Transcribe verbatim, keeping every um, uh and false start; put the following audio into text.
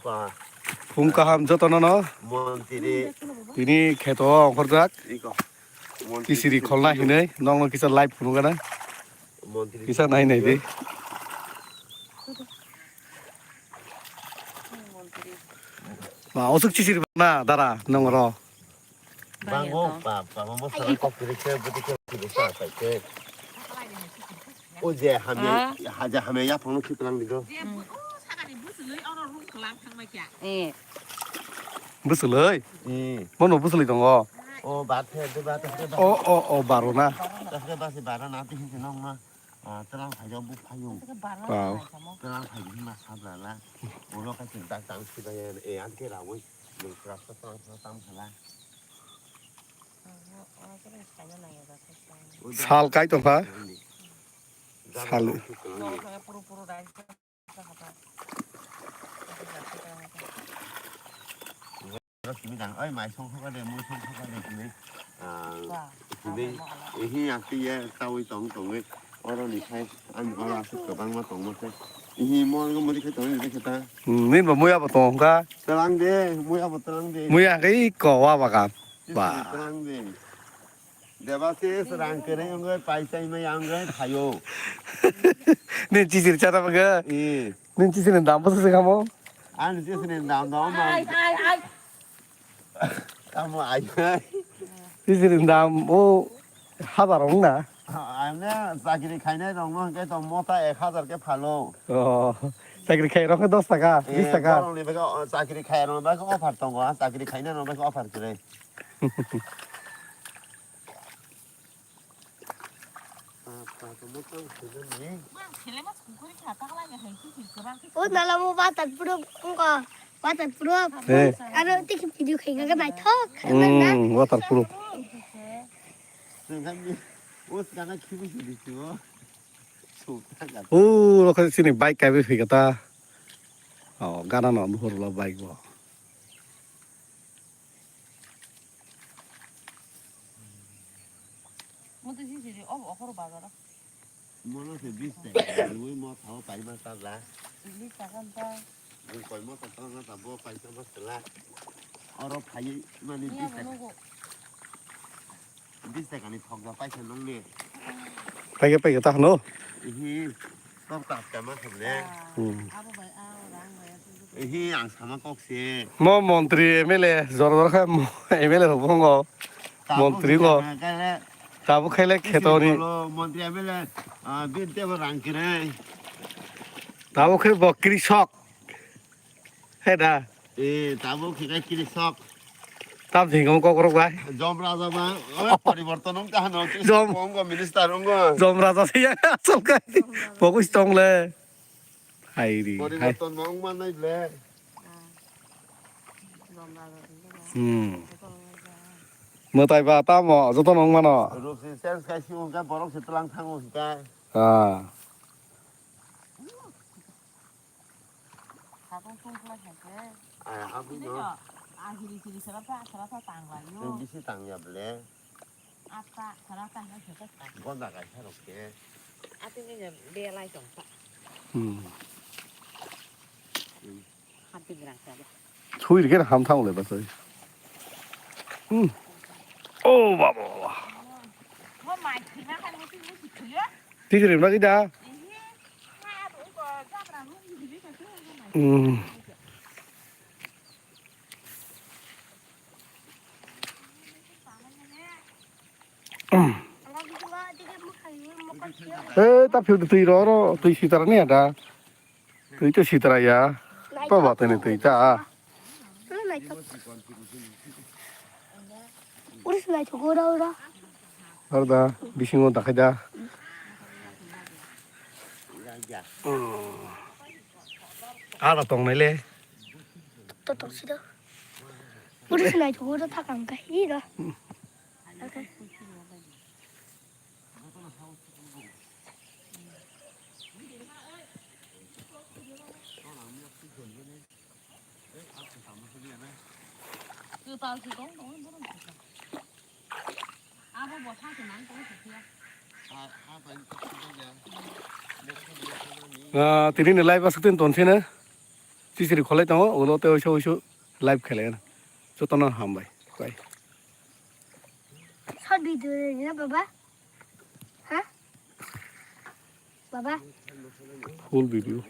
Phung kaham jotono no. Montri. Tini kheto ongkhorjak. Iko. Montri Kisiri kholna hinwi nokno kisa live phunukgana. Montri. Kisa nai nai di. Ba, osuk chisiri na dara nongro. Bango, ba, ba, mo sara kok kiri khe, budi khe, kiri sa, sa khe. O je hamya, ha je hamya ya phone khitlang digo. Eh. Bwswlwi? Eh. Bono bwswlwi tongo? O, ba the, de ba the, de ba. O, o, o, baro na. Ta the ba se bara na, ti hin se nong na. Ah, tlang phai jo bu phayo. Wow. Tlang phai hin ma sabla la. Ulo ka chin tak tang si ba ya, e an ke rawi. Nung kra sa tlang sa tam khala. Sal kai tongkha. Sal. Simi dang, oi, mai song kha de, mui song kha de, simi. Ah, simi, ehi, yang ti ye, tawi tong tong e. Oro ni khai, ani oro asuk kwbangma tongma khe. Ehi, mo, mo, mo, di khai tong e, di khai ta. Hmm, nini bo muya bo tong kha. Tlang de, muya bo tlang de. Muya khe i ko wa bagan. Ba. Tlang de. Debasis rang kwrwi wngwi paisa imai wngwi phaio. Nini chisir chana bagwi? Ee. Nini chisir ni dam bwswk se kamo? Ani chisir ni dam dam ma. Ai, ai, ai. Tamo ai. Chisir ni dam o hazar wng na? Ani chakri khainai rok no hwnkhe tong mota ek hazar khe phalo. Oh, chakri khai rok khe dos taka, ee, bis taka. Borok ni bagwi, o, chakri khai rok bagwi offer tongo, chakri khainai rok bagwi offer kwrwi. O nala mo batar puro ko batar puro. Eh. Aro tiki video khai ga nai thok. Hmm, waterproof. O, rokhe sini bike kaiwi phi kata. O, gana no nuhur lo bike bo. Mo to sisiri, obo okhoro bazaro. Mono se bis taka, rwi mo thao paima ta la. Bis taka ta. Ang koi mo ta tong na ta bo paisa ma sela. Oro phai mani bis taka. Bis taka ni thok da paisa nang le. Paike paike ta hano. Ihi. Tok tak kama khamle. Hmm. Abo bai, ah, rang bai, ah, tunggu. Ehi, ang sama kok se. Mo montri M L A, jora jora khe mo M L A rok bongo. Tabuk montri ngo. Khe khe le. Tabuk khe le kisi kheto ni. Bolo, montri M L A, ah, bin te bo rang kire. Tabuk khe bo kiri sok. He da. Eh, tabuk khe kiri sok. Tam thing kok rok bai. Jom raja ba, oi, poriborton wng ta hano, Jom. Wnggo, minister wnggo. Jom raja se ya, asol kai. Fokus tong le. Hai ri, hai. Poriborton ma wng mannai ble. Hmm. Mwtai ba tamo, joto no wng mano. Rup si change kai si wng khe borok se tlang thango hingkai. Ah. Sabong tungkla khe. Ah, aboni no. Ah, hiri hiri sara ta, sara ta tang lai yo. Tei bisi tang ya ble. Ata, sara ta hai sara ta. Gonda kaisa rok khe. Ati ni belai tong ta. Hmm. Hmm. Hati grang sa. Thui rikhe ham thang le ba sai. Hmm. Oh, baba, baba. Mo mai thina hai mo tui mo thia. Twi rim lagi da. Hmm. Eh, ta phiu twi ro ro, twi sitara ni ada. Twi to sitra ya. Baba tene twi ta. Uri se naithok ura ura. Arda bisingo dakhai da. Ala tong nai le. To to sida. Uri se naithok ura thakang ka hi da. Ah, tini ni live aswk tin ton sini. Chisiri kholai tongo, ulo tei oiso oiso live khelai gana. Jotono hambai. Bye. Short video ni na baba? Ha? Baba? Full video.